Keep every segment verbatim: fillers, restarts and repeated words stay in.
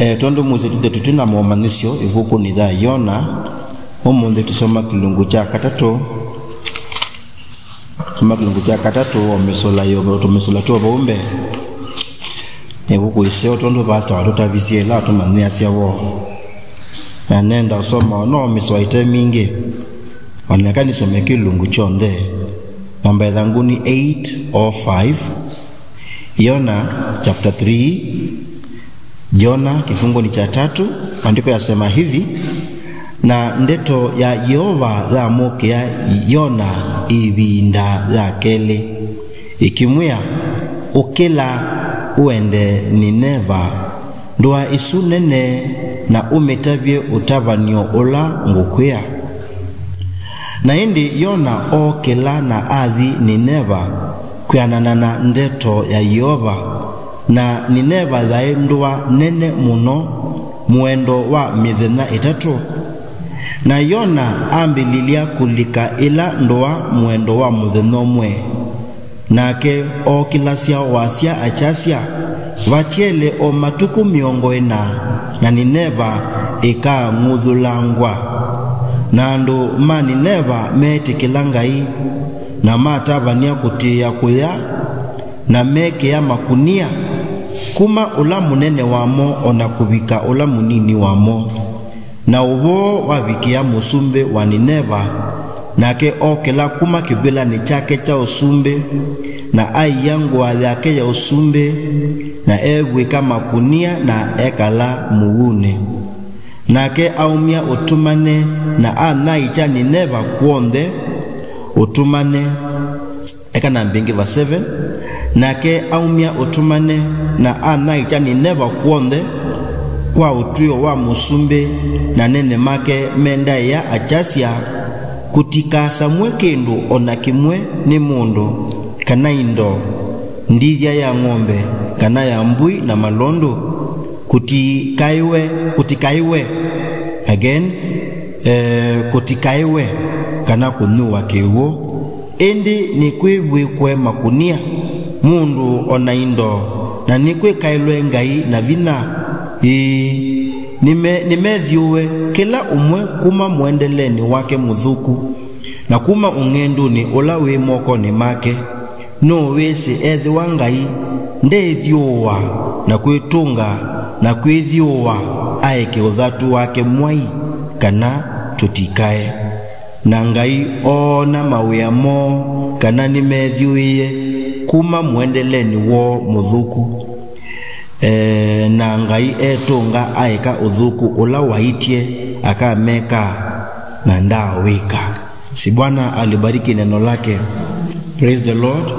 E, tondũ mũisyo tũthe tũtwĩ na momanyĩsyo ĩvukunĩ ya Yona, ũmũnthĩ tũsoma kĩlungu kya katatũ, tũsoma kĩlungu kya katatũ, o mĩsola yo, tũmĩsola twa vau mbee. Ĩvuku ĩseo tondũ pastor watũtavisye ĩla atũmanyĩasya woo. Na nenda ũsoma o no mĩsoa ĩte mingĩ, o na eka nĩsome kĩlungu kyonthe. Namba ĩthangũnĩ eight or five, Yona chapter three, Yona kĩfungonĩ kya tatu, maandĩko yasema hivi: Na ndeto ya Yeova yamũkĩa Yona ĩvinda ya kelĩ, ĩkĩmwĩa, "Ũkĩla, ũende Nineva, ndũa ĩsu nene, na ũmĩtavye ũtavan'yo ũla ngũkwĩa." Na ĩndĩ Yona ookĩla na athi Nineva kwĩanana na ndeto ya Yeova, na Nineva yaĩ ndũa nene mũno, mũendo wa mĩthenya ĩtatũ. Na Yona ambĩlĩlya kũlika ĩla ndũa mũendo wa mũthenya ũmwe. Nake ookĩlasya wasya akyasya, "Vatiele o matukũ mĩongo ĩna, na Nineva ĩkang'uthũlangwa." Na andũ ma Nineva meetĩkĩla Ngai, na matavany'a kũtĩĩa kũya, na mekĩa makunia, kuma ũla mũnene wamo o na kũvika ũla mũnini wamo. Na ũvoo wavikĩa mũsumbĩ wa Nineva, nake ookĩla kuma kĩvĩlanĩ kyake kya ũsumbĩ, na aia ngũa yake ya ũsumbĩ, na eevw'ĩka makunia, na ekala mũuunĩ. Nake aumya ũtumane, na anyaĩĩkya Nineva kw'onthe ũtumane. Eka na mbingĩ, verse seven. Nake aumya ũtumane, na anyaĩĩkya Nineva kw'onthe kwa ũtw'ĩo wa mũsumbĩ, na anene make mendaĩa akyasya, "Kũtikasamw'e kĩndũ o na kĩmwe nĩ mũndũ, kana indo, ndithya ya ng'ombe, kana ya mbũi na malondu, kũtikaĩwe, kũtikaĩwe." Again, eh, "Kũtikaĩwe, kana kũnyuwa kĩw'ũ." Ĩndĩ nĩkwĩvw'ĩkwe makunia, mũndũ o na indo, na nĩkwĩkaĩlwe Ngai na vinya. Ĩĩ, nĩme-, nĩmethyũũe, kĩla ũmwe kuma mũendelenĩ wake mũthũku, na kuma ũng'endunĩ ũla wĩ mokonĩ make. Nũũ wĩsĩ ethĩwa Ngai ndeĩthyũũa na kwĩtũnga na kwĩthyũũa aeke ũthatu wake mwai, kana tũtikae? Na Ngai oona mawĩa moo kana nĩmethyũĩe kuma mũendelenĩ woo mũthũku. E, na Ngai etũnga aeka ũthũku ũla waĩtye akameka, na ndaawĩka. Si Bwana alibariki neno lake. Praise the Lord.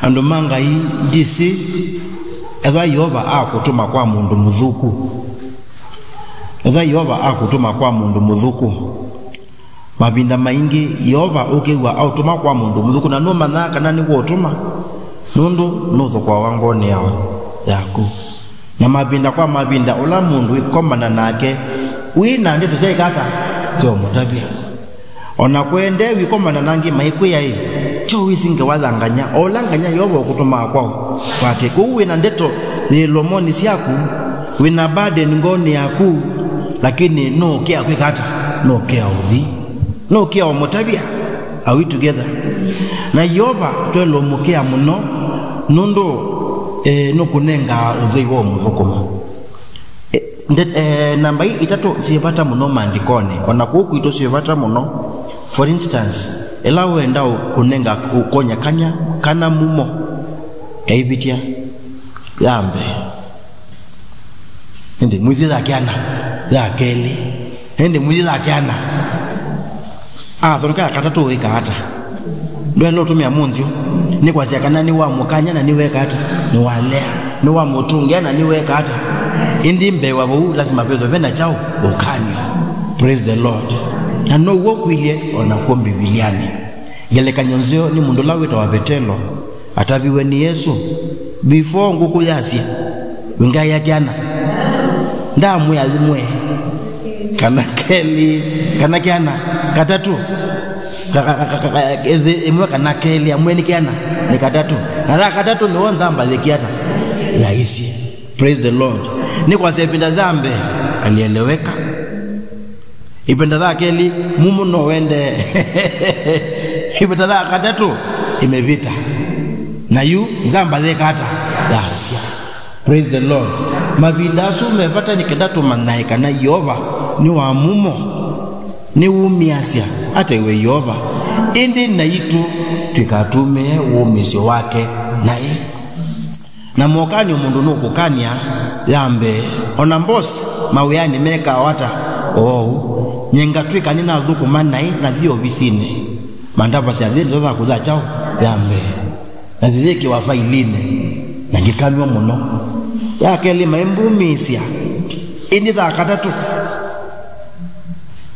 Andũ ma Ngai, ndisi, ethwa Yeova akũtũma kwa mũndũ mũthũku. Ethwa Yeova akũtũma kwa mũndũ mũthũku. Mavinda maingĩ, Yeova ũkĩw'a aũtũma kwa mũndũ mũthũku, na nũmanyaa kana nĩkũũtũma, nũndũ nũthũkũawa ngoonĩ ya, yaku. Na mavinda kwa mavinda, ũla mũndũ wĩkomana nake wĩ na ndeto syaĩka ata, syaũmũtavya. O na kũendee wĩkomana na angĩ maikwĩa-ĩ, tyo wĩsĩ ngewa ya nganya, o ũla nganya Yeova ũkũtũmaa kwao kwake. Kwoou wĩ na ndeto yĩ ilomoni syaku, wĩ na burden ngoonĩ yaku, lakini nũũkĩa kwĩka ata? Nũũkĩa ũthi. Nũũkĩa ũmũtavya. Are we together? Na Yeova twaĩle ũmũkĩa mũno, nũndũ, eh, nũkũnengaa ũthei wa ũmũthũkũma. E, nde-, e, namba ii itatũ syĩ vata mũno maandĩkonĩ, o na kũu kwitũ syĩ vata mũno. For instance, ĩla wenda ũ-, kũnenga, ũkonya kanya kana mumo, yaivĩtya ya mbee. Ĩndĩ mwĩthĩ ya kĩana, ya kelĩ. Ĩndĩ mwĩthĩ ya kĩana. Athonoka ya katatũ wĩka ata? Ndwaĩle ũtũmĩa mũnzyũ. Nĩ kwasya kana nĩwamũkany'a na nĩweka ata? Nĩwalea. Nĩwamũtũngĩa na nĩweka ata? Ĩndĩ mbee wa vau, lasima vethwe ve na kyaũ? Ũkany'o. Praise the Lord. Na now'o kũilyĩ o nakw'o Mbivilianĩ. Ngelekany'o nzeo nĩ mũndũ ũla wĩtawa Vetelo. Ataviwe nĩ Yesũ, before ngũkũ yasye, wĩngaĩa kĩana. Ndamwĩa yĩmwe, kana kelĩ, kana kĩana katatũ. Ka-, ka-, ka-, ka-, ka-, ĩthĩ ĩmwe kana kelĩ, amwe nĩ kĩana, nĩ katatũ. Na ya katatũ nĩwo nzamba yĩkĩ ata? Yaisye. Praise the Lord. Nĩ kwasya ĩvinda ya mbee alieleweka. Ĩvinda ya kelĩ, mumo no wende. Ĩvinda ya katatũ, imepita. Na yu nzamba yeka ata? Yasya. Praise the Lord. Mavinda asu me vata nĩ kenda tũmanyae kana Yeova nĩ wa mumo, nĩ wumĩasya ata iwe Yeova. Ĩndĩ naitũ twĩkatumĩe wumĩsyo wake naĩ. Na mokanyo mũndũ nũkũkany'a ya mbee, ona mbosi mawĩanĩ mekaa ata? Oou. Nye ngatw'ĩka nĩnathũkũma naĩ nathi ovisinĩ, mandavasya nthĩ ndosa kũtha kyaũ ya mbee, na yĩyĩkĩwa failinĩ, na ngĩkanw'a mũno. Ya kelĩ maimbumĩĩsya, ĩndĩ ya katatũ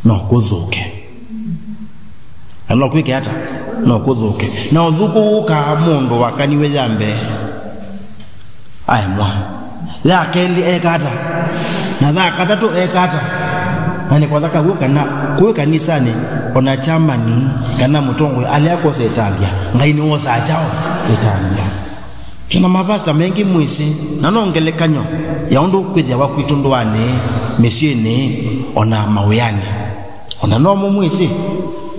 no kũthũke. Na no kwĩke ata? No kũthũke. Na ũthũku wũkaa mũndũ wakaniwe ya mbee aemwa. Ya kelĩ eka ata? Na ya katatũ eka ata? Na nĩ kwatha kaw'o kana kũĩ kanisanĩ, ona kyamani kana mũtongoi alea kwosa ĩtambya, Ngai nĩwosaa kyaũ? Ĩtambya. Twĩna mavasta maingĩ mwĩsĩ, na no ngelekany'o ya ũndũ kwĩthĩawa kwitũ ndũanĩ, mĩsyĩnĩ, ona mawĩanĩ. Ona no mũmwĩsĩ,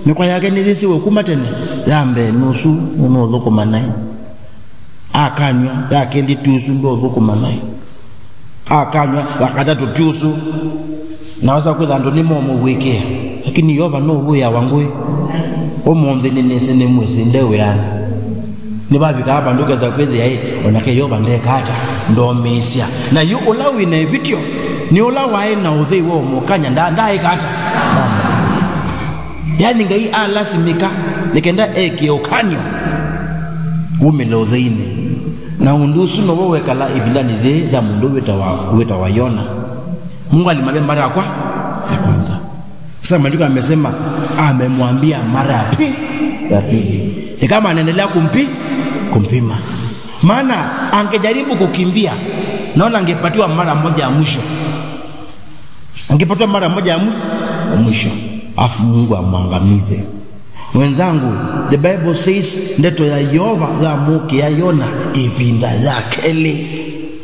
mĩkwa yake nĩyĩsĩwe kuma tene, ya mbee nũsu nũũthũkũma naĩ. Akanw'a, ya kelĩ ti ũsu ndũũthũkũma naĩ. Akanw'a, ya katatũ ti ũsu. Na wasa kwĩtha andũ nĩmomũw'ĩkĩa. Lakini Yeova nũw'ĩawa ngũĩ. Ũmũnthĩ nĩnĩsĩ nĩmwĩsĩ nde wĩanĩ. Nĩvavikaa vandũ kesa kwĩthĩa ĩ, onake Yeova ndeka ata? Ndomĩĩsya. Na yu ũla wĩ na ĩvĩtyo nĩ ũla waĩ na ũthei wa ũmũkany'a, nda-, ndaaĩka ata? Yani Ngai alasimĩka nĩ kenda ekĩe ũkany'o wumĩle ũtheinĩ. Na ũndũ ũsu now'o wekala ĩvindanĩ yĩĩ ya mũndũ wĩtawa, wĩtawa Yona. Mungu alimwambia mara ya kwa-, ya kwanza. Sasa maandiko yamesema, amemwambia mara ya pi-, ya pili. Ni kama anaendelea kumpi-, kumpima. Maana angejaribu kukimbia, naona angepatiwa mara moja ya mwisho. Angepatiwa mara moja ya mwi-, ya mwisho. Afu Mungu amwangamize. Mwenzangu, the Bible says, ndeto ya Yeova yamũkĩa Yona ĩvinda ya kelĩ.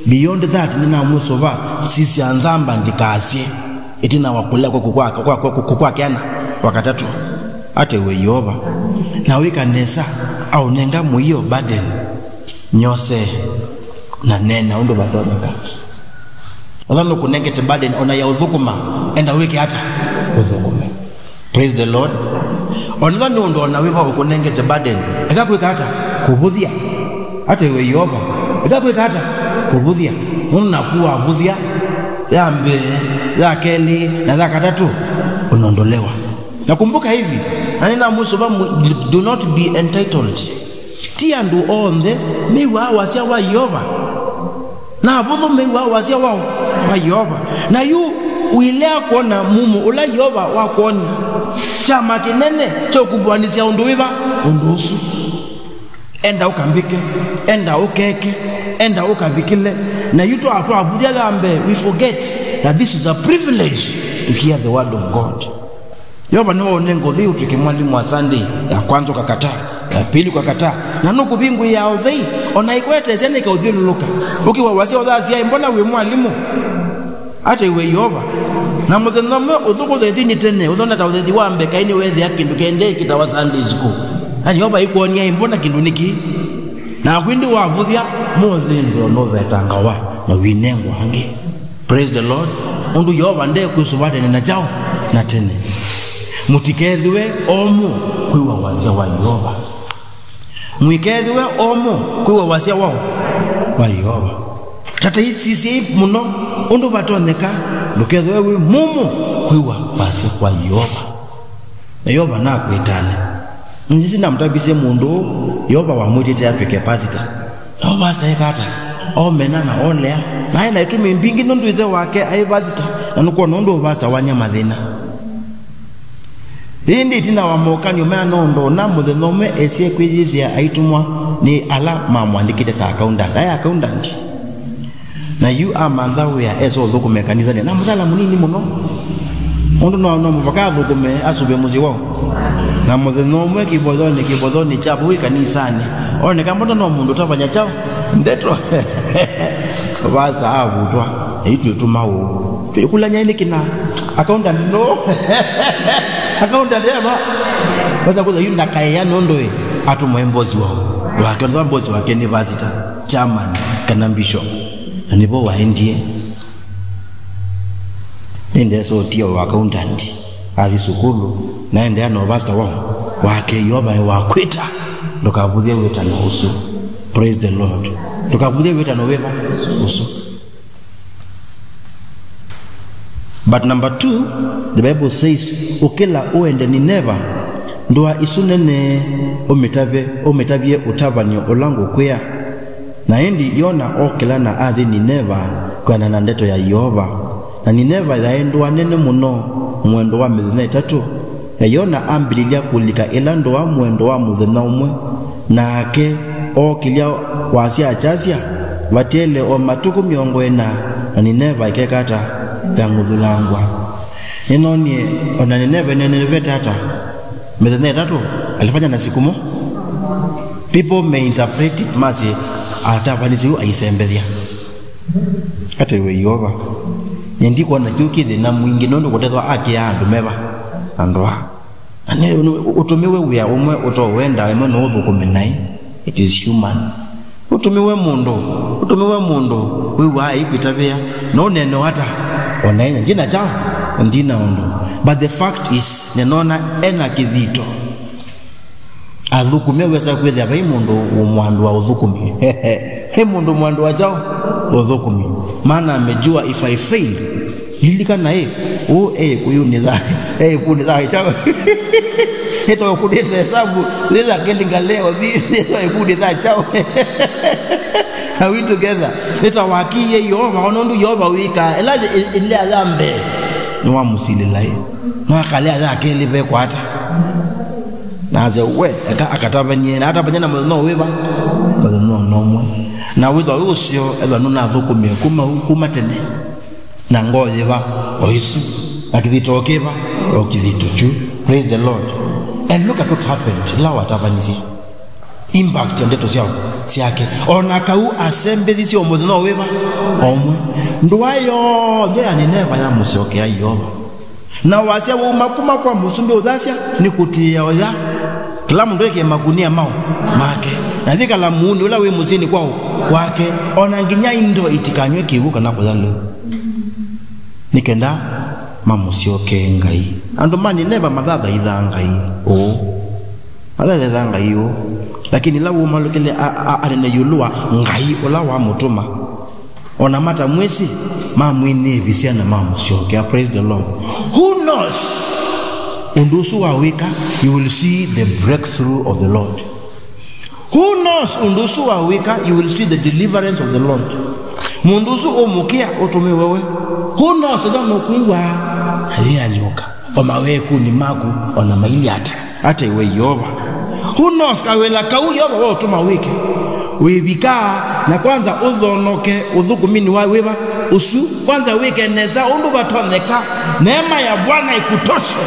Beyond that, nĩnamwĩsũva, sisya nzamba ndikasye. Ĩtina wa kũlea kwa, kwa, kwa, kwa, kwa, kwa kĩana wa katatũ, atewe Yeova, na wĩka nesa, aũnenga mũio burden, nyose, na neena ũndũ vatonyeka. Ethĩwa nũkũnengete burden ona ya ũthũkũma, enda wĩke ata? Ũthũkũme. Praise the Lord. Onethwa nĩ ũndũ ona wĩva ũkũnengete burden, eka kwĩka ata? Kũvũthya. Atewe Yeova, eka kwĩka ata? Kũvũthya. Nũndũ naku wavũthya ya mbee, ya kelĩ, na ya katatũ, unaondolewa. Na kumbuka hivi, na nĩnamwĩsũva mũ-, do not be entitled. Ti andũ onthe mew'aa wasya wa Yeova. Na avũthũ mew'aa wasya wa, wa Yeova. Na yu ũilea kwona mumo ũla Yeova wakwony'a. Kyama kĩnene kya ũkumbũanĩsya ũndũ wĩva? Ũndũ ũsu. Enda ũkambĩke, enda ũkeke, enda ũkavikĩle. Na yu twa-, twavũthya ya mbee, we forget that this is a privilege to hear the word of God. Yeova nĩwe ũnenga ũthei ũtw'ĩke mwalimu wa Sunday, ya kwanza ũkakataa, ya pili ũkakataa, na nũkũvingũĩa ũthei, ona ĩkwetesya nĩkaũthyũlũlũka. Ũkĩwa wasya ũthasya, "Mbona wĩ mwalimu?" Atewe Yeova. Na mũthenya ũmwe ũthũkũ ũthethini tene, ũthona ta ũthethi wa mbee kaĩ nĩwethĩa kĩndũ kĩendee kĩtawa Sunday school. Na Yeova ĩkwonia, "Mbona kĩndũ nĩkĩ?" Na kwĩndĩ wavũthya, mũthĩnzĩo nũvetangawa, na wĩnengwa angĩ. Praise the Lord. Ũndũ Yeova ndekwĩsũva tene na kyaũ na tene. Mũtikethĩwe omũ kwĩw'a wasya wa Yeova. Mũikethĩwe omũ kwĩw'a wasya wa, wa Yeova. Tata isisyai mũno ũndũ vatonyeka, ndũkethĩwe wĩ mũmũ kwĩw'a wasya wa Yeova. Na Yeova nakwĩtane. Nĩsĩ namũtavisye mũndũ ũũ, Yeova wamwĩtĩte atw'ĩke pasita. No pasita eka ata? Omena na olea. Na aĩ na itumi mbingĩ nũndũ ĩthe wake aĩ pasita, na nũkwona ũndũ pasita wany'a mathĩna. Ĩndĩ ĩtina wa mokanyo maya na ũndũ ũna, mũthenya ũmwe esie kwĩyĩthĩa aitũmwa nĩ ala mamwandĩkĩte ta accountant. Aĩ accountant. Na yu amantha wĩa esa ũthũkũme kanisanĩ na mũsala mũnini mũno. Ũndũ no, no mũvaka athũkũme asũvĩe mũsyĩ wao. Na mũthenya ũmwe kĩvoyonĩ, kĩvoyonĩ kya vau ĩkanisanĩ, Oneka mbona no mũndũ ũtavany'a kyaũ ndeto. Pastor avutwa, ĩĩ twĩtuma ũũ. Twĩkũlany'a nĩ kĩna. Accountant no. Accountant ema. Basa kũza yu ndakaea nũndũ ĩ, atũmwe mbosi wao. Wake, ndo mbosi wake nĩ pastor, chairman, kana bishop. Na nĩvo waendie. Nĩndesotie o accountant. Athi sukulu, naendeea na ũvasta wao. Wake Yeova nĩwakwĩta, ndũkavũthye wĩtano ũsu. Praise the Lord. Ndũkavũthye wĩtano wĩva ũsu. But number two, the Bible says, ũkĩla ũende Nineva, ndũa ĩsu nene ũmĩtave, ũmĩtavye ũtavan'yo ũla ngũkwĩa. Na ĩndĩ Yona okĩla na athi Nineva kwĩanana na ndeto ya Yeova. Na Nineva yaĩ ndũa nene mũno, mũendo wa mĩthenya ĩtatũ. Na Yona ambĩlĩlya kũlika ĩla ndũa mũendo wa mũthenya ũmwe. Nake ookĩlya wasya akyasya, vatiele o matukũ mĩongo ĩna, na Nineva ĩkeka ata? Ĩkang'uthũlangwa. Nĩnonie, o na Nineva ĩnenevete ata? Mĩthenya ĩtatũ, alifanya na siku mo. People may interpret it, masye, atavanisye yu aisembethya. Ate we Yeova. Nye ndikwona kĩu kĩ thĩna mwingĩ nũndũ kũtethwa akĩa andũ meva. Andũ a. Na nĩ, nĩ, ũtũmĩwe wĩa ũmwe ũtowenda, ĩmwe no ũthũkũme naĩ. It is human. Ũtũmĩwe mũndũ, ũtũmĩwe mũndũ wĩw'aa aikwĩtavĩa, no ũneenewa ata? O na ĩnya, ndina kyaũ? Ndina ũndũ. But the fact is, nĩnona ena kĩthito. Athũkũmi wesa kwĩthĩa vai mũndũ mwandũ wa ũthũkũmi. He mũndũ mwandũ wa kyaũ? Ũthũkũmi. Maana amejua if I fail, lilikana ĩ, ũ e kũyunĩtha, e kũnĩtha kyaũ? Ĩta ũkũnĩte hesabu, thĩtha kĩlinga leo, thi, thĩtha ĩkũnĩtha kyaũ? Are we together? Ĩta wakiie Yeova, ona ũndũ Yeova wĩkaa, ĩla ĩ-, ĩlea ya mbee, nĩwamũsilĩla ĩ. Nwakalea ya kelĩ vekwata. Nasya, we, eka akatavany'e, na atavany'a na mũthenya wĩva? Mũthenya no ũmwe. Na wĩthwa wĩ ũseo, ethwa nũnathũkũmie kuma, kuma tene. Na ngoo yĩva? O ĩsu. Na kĩthito kĩva? O kĩthito kyu. Praise the Lord. And look at what happened. Ĩla watavanyisye. Impact ya ndeto syao, syake. O na kau asembethisye o mũthenya wĩva? O ũmwe. Ndũa yonthe ya Nineva yamũsyokea Yeova. Na wasya wauma kuma kwa mũsumbĩ ũthasya, nĩ kũtĩĩa oya. Kĩla mũndũ eke makunia mao make. Na yĩkala muuni ũla wĩ mũsyĩnĩ kwao kwake, o na nginya indo itikanywe kĩw'ũ kana kũya lĩu. Nĩ kenda mamũsyokee Ngai. Andũ ma Nineva mathathaithaa Ngai ũũ. Mathathaithaa Ngai ũũ. Lakini ĩla waumalũkile a-, a-, anene ĩũlũ wa Ngai ũla wamũtũma. O na matamwĩsĩ, mamwĩnĩĩvisya na mamũsyokea. Praise the Lord. Who knows? Ũndũ ũsu wawĩka, you will see the breakthrough of the Lord. Who knows? Ũndũ ũsu wawĩka, you will see the deliverance of the Lord. Mũndũ ũsu ũmũkĩa ũtũmĩwe we. Who knows? Ethwa nũkwĩw'a ayĩalyũka. O mawekũnĩ maku, o na mailye ata. Ate we Yeova. Who knows kawĩla kau Yeova waũtũma wĩke? Wĩvika na kwanza ũthonoke ũthũkũminĩ wa wĩva ũsu. Kwanza wĩke nesa ũndũ vatonyeka. Neema ya Bwana ikutoshe.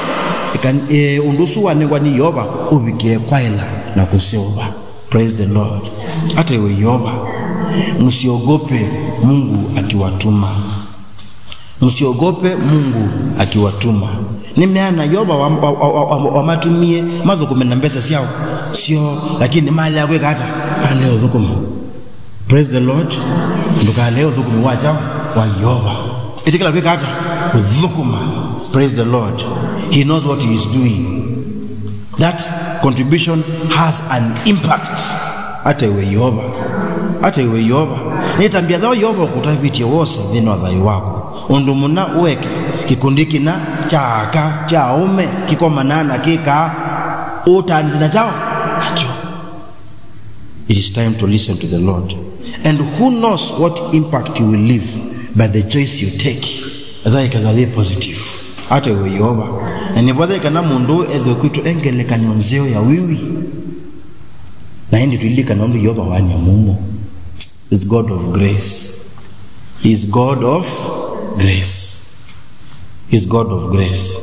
Ĩka, e, ũndũ ũsu wanengwa nĩ Yeova ũvikĩe kwaĩla na kũseũva. Praise the Lord. Ate we Yeova. Msiogope Mungu akiwatuma. Msiogope Mungu akiwatuma. Nĩmeana Yeova wa, wa, wa, wa, wamatumie mathũkũme na mbesa syao syo, lakini nĩmalea kwĩka ata? Malea ũthũkũma. Praise the Lord. Ndũkalee ũthũkũmi wa kyaũ? Wa Yeova. Ĩtĩkĩla kwĩka ata? Ũthũkũma. Praise the Lord. He knows what he is doing. That contribution has an impact. Ate we Yeova. Ate we Yeova. Nĩtambia thao Yeova ũkũtavĩtye wose nthĩnĩ wa thayũ waku. Ũndũ mũna ũeke kĩkundi kĩna kya aka, kya aũme, kĩkomanaa na kĩkaa, ũtanĩthĩ na kyaũ? Nakyo. It is time to listen to the Lord. And who knows what impact you will leave by the choice you take? Etha ĩkethwa yĩ positive. Ate we Yeova. Na nĩvotheka na mũndũ ethwe kwitũ e ngelekany'o nzeo ya wiwi. Na ĩndĩ tũilikana ũndũ Yeova wany'a mumo. Is God of grace. He is God of grace. He is God of grace.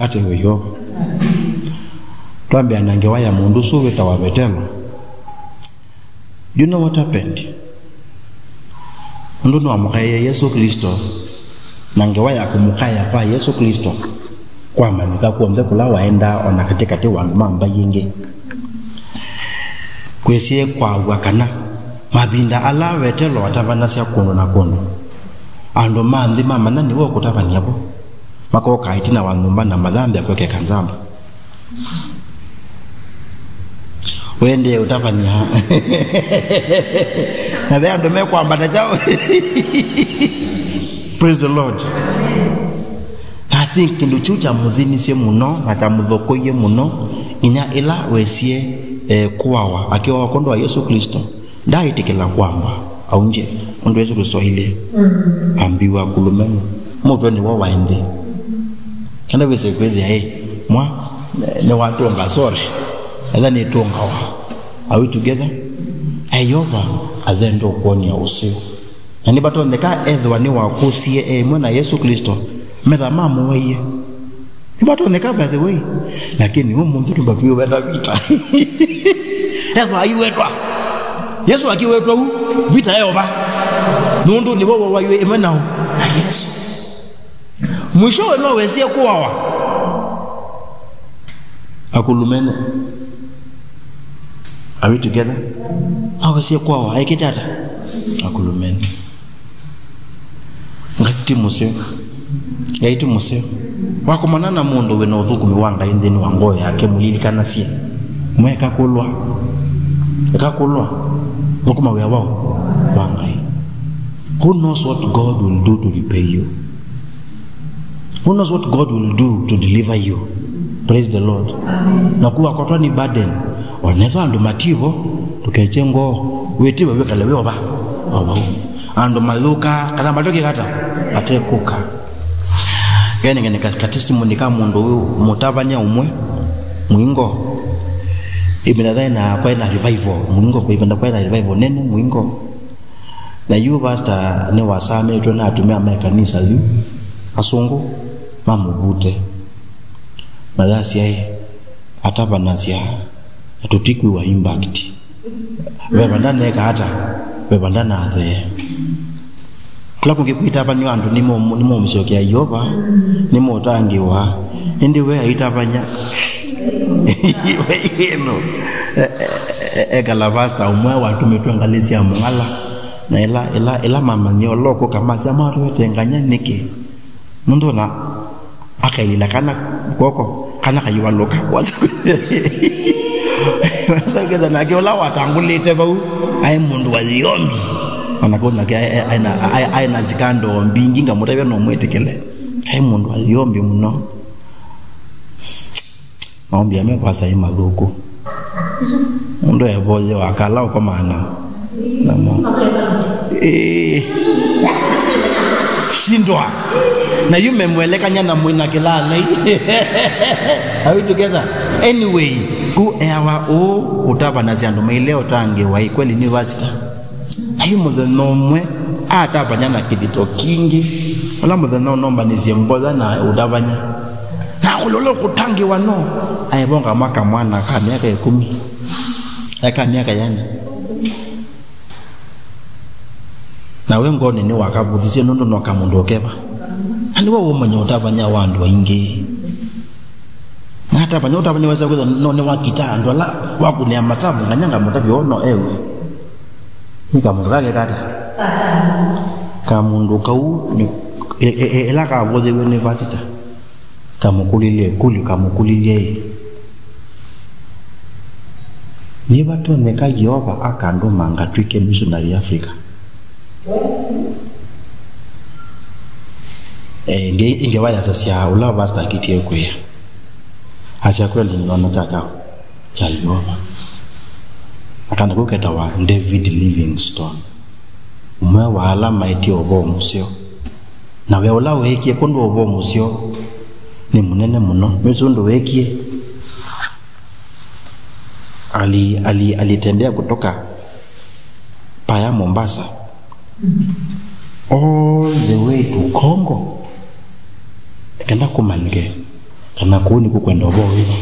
Ate we Yeova. Twambĩa na ngewa ya mũndũ ũsu wĩtawa Vetelo. Do you know what happened? Mũndũ nĩwamũkaĩie Yesũ Klĩsto, na ngewa ya kũmũkaĩa kwa Yesũ Klĩsto kwamanyĩka kw'onthe kũla waendaa, o na katĩkatĩ wa andũ ma mbaĩ ĩngĩ. Kwĩsie kwaw'a kana mavinda ala Vetelo watavanasya kũndũ na kũndũ, andũ ma nthĩ mamanya nĩwe ũkũtavany'a vo, makoka ĩtina wa nyũmba na mathambya kwekeka nzamba. Wendee ũtavany'a. Na ve andũ mekwambata kyaũ? Praise the Lord. I think kĩndũ kyu kyamũthinisye mũno na kyamũthokoie mũno, nginya ĩla wesie, eh, kũawa, akĩawa kwondũ wa Yesũ Klĩsto. Ndaaĩtĩkĩla kwamba aungye ũndũ Yesũ Klĩsto ailyĩ. Ambiwa, "Akulumeni, mũtwe nĩw'o waĩ nthĩ." Kana wĩse kwĩthĩa, ĩ, mwa, nĩwatũnga, sorry. Etha nĩtũngawa. Are we together? Ayova athenda ũkwony'a ũseo. Na nĩvatonyeka ethĩwa nĩwakũsie e ĩmwe na Yesũ Klĩsto, metha mamũwaie. Nĩvatonyeka, by the way. Lakini ũmũnthĩ tũmba twĩweta vita. Ethwa aiwetwa. Yesũ akiwetwa u, vita eova. Nũndũ nĩwe wawaiwe ĩmwe nao na Yesũ. Mwishowe no wesie kũawa. Akulumene. Are we together? No wesie kũawa. Aikĩte ata? Akulumene. Ngai ti mũseo. Ngai ti mũseo. Wakomana na mũndũ wĩ na ũthũkũmi wa Ngai nthĩnĩ wa ngoo yake, mũlilikanasye. Mwe eka kũlwa. Eka kũlwa. Thũkũma wĩa waũ? Wa Ngai. Who knows what God will do to repay you? Who knows what God will do to deliver you? Praise the Lord. Amen. Na kuwa kwatwa nĩ burden. Onethwa andũ mativo, ndũkekye ngoo. Wĩtiwe wĩkale wĩ ova. Ova. Andũ mayũka, kana matũkĩkata, atekũka. Kene kene ka, ka testimony ka mũndũ ũyũ, mũtavany'a ũmwe, mũingo. Ĩvinda thaĩ na kwaĩ na revival, mũingo, kwa ĩvinda kwaĩ na revival nene, mũingo. Na yu pastor nĩwasamĩtwe na atumĩa ma ĩkanisa yu, asũngũ, mamũvute. Mayasya ĩ, atavanasya, na tũtikwĩwa impact. Veva ndaneka ata? Veva ndanathea. Kũla kũngĩ kwĩtavanĩwa andũ nĩmo-, nĩmomũsyokeaa Yeova, nĩmotangĩĩwa, ĩndĩ we aitavany'a. Ĩno, e-, e-, e-, ekala vasta ũmwe watũmĩtwe ngalĩ sya mũng'ala, na ĩla, ĩla, ĩla mamanyie ũla ũkũka, masya, "Mwatũetengany'a nĩkĩ?" Nũndũ na akailila kana kw'oko, kana kayĩvalũka. Wasa kwĩthĩa, wasa kwĩthĩa nake ũla watangũlĩte vau, aĩ mũndũ wa yĩombi. Ona kau nake aĩ, aĩ, aĩ na, aĩ, aĩ na sikando mbingĩ, ngamũtavya no mwĩtĩkĩle. Aĩ mũndũ wa yĩombi mũno. Maombi ame kwasa ĩ mathũku. Mũndũ evoye wakala ũkomana namo. Ĩĩ. Shindwa. Na yu memwelekanya na mwĩna kĩlalei. Are we together? Anyway, ku eawa ũũ ũtavanasya andũ maile ũtangĩĩwa ĩ kweli university. Na yu mũthenya ũmwe atavany'a na kĩthito kingĩ. Ũla mũthenya ũnombanisye mboya na ũtavany'a. Na kũlola kũtangĩwa no aevonga maka mwana ka myaka ĩkũmi. Eka myaka yana. Na we ngoni nĩwakavũthisye nũndũ no kamũndũ ũkeva. Na nĩwe ũmanya ũtavany'a wa andũ aingĩ. Na atavany'a, ũtavany'a wesa kwĩtha no nĩwakita andũ ala wakũnĩa masavu nganya ngamũtavya ũũ no ewe. Nĩ kamũndũ kake kata. Kamũndũ kau nĩ, e, e, e, ĩla kavũthĩw'e nĩ vasita. Kamũkũlilye ĩkũlyo, kamũkũlilye ĩ, nĩvatonyeka Yeova akandũma ngatw'ĩke missionary Africa? Eh, ĩngĩ, ĩngĩ wayasasya ũla vasta akĩtie kwĩa. Asya, "Kweli nĩnona kya, kya, kya Yeova." Na kana kau ketawa David Livingstone, ũmwe wa ala maĩtye ũvoo mũseo. Na wĩa ũla weekie kwondũ wa ũvoo mũseo nĩ mũnene mũno. Nĩsĩ ũndũ weekie? Ali-, ali-, alitembea kutoka Paya, Mombasa, all the way to Congo, kenda kũmanyĩke kana kũu nĩkũkwenda ũvoo wĩva.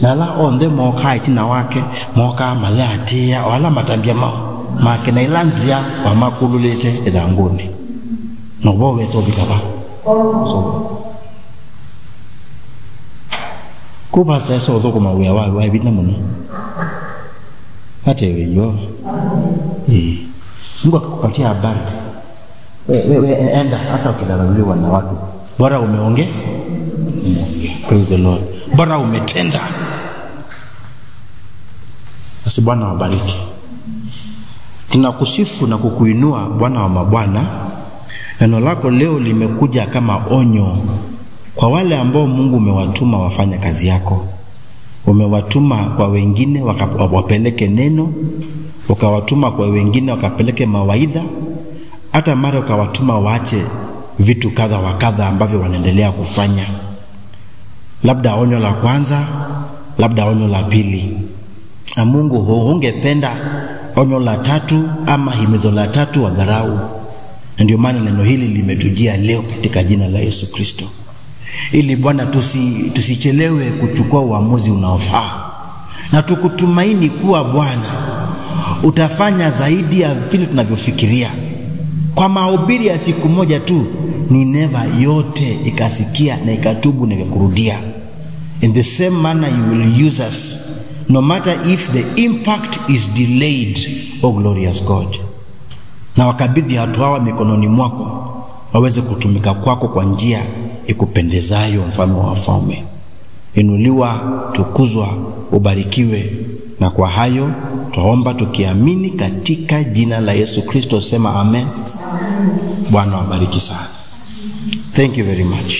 Na ala onthe mookaa ĩtina wake, mookaa mayĩatĩĩa o ala matambya mao make, na ĩla nzĩa wamakũlũlĩte ĩthangũnĩ. Na ũvoo wesa ũvika va? Kũ pastor esa ũthũkũma wĩa wa, wa vinya mũno. Ate wĩyo. Ĩĩ. Mungu akakupatia habari. We, we, we, enda, hata ukidharauliwa na watu, bora umeongea, umeongea. Praise the Lord. Bora umetenda. Basi Bwana wabariki. Tunakusifu na kukuinua, Bwana wa mabwana. Neno lako leo limekuja kama onyo kwa wale ambao, Mungu, umewatuma wafanye kazi yako. Umewatuma kwa wengine waka-, wapeleke neno, ukawatuma kwa wengine wakapeleke mawaidha, hata mara ukawatuma waache vitu kadha wa kadha ambavyo wanaendelea kufanya. Labda onyo la kwanza, labda onyo la pili. Na Mungu, hu-, hungependa onyo la tatu ama himizo la tatu wadharau. Na ndio maana neno hili limetujia leo katika jina la Yesu Kristo. Ili, Bwana, tusi-, tusichelewe kuchukua uamuzi unaofaa. Na tukutumaini kuwa, Bwana, utafanya zaidi ya vile tunavyofikiria. Kwa mahubiri ya siku moja tu, Nineva yote ikasikia na ikatubu na ikakurudia. In the same manner, you will use us, no matter if the impact is delayed, O glorious God. Na wakabidhi watu hawa mikononi mwako, waweze kutumika kwako kwa njia ikupendezayo, Mfalme wa wafalme. Inuliwa, tukuzwa, ubarikiwe. Na kwa hayo twaomba tukiamini katika jina la Yesu Kristo, sema amen. Bwana wabariki sana. Thank you very much.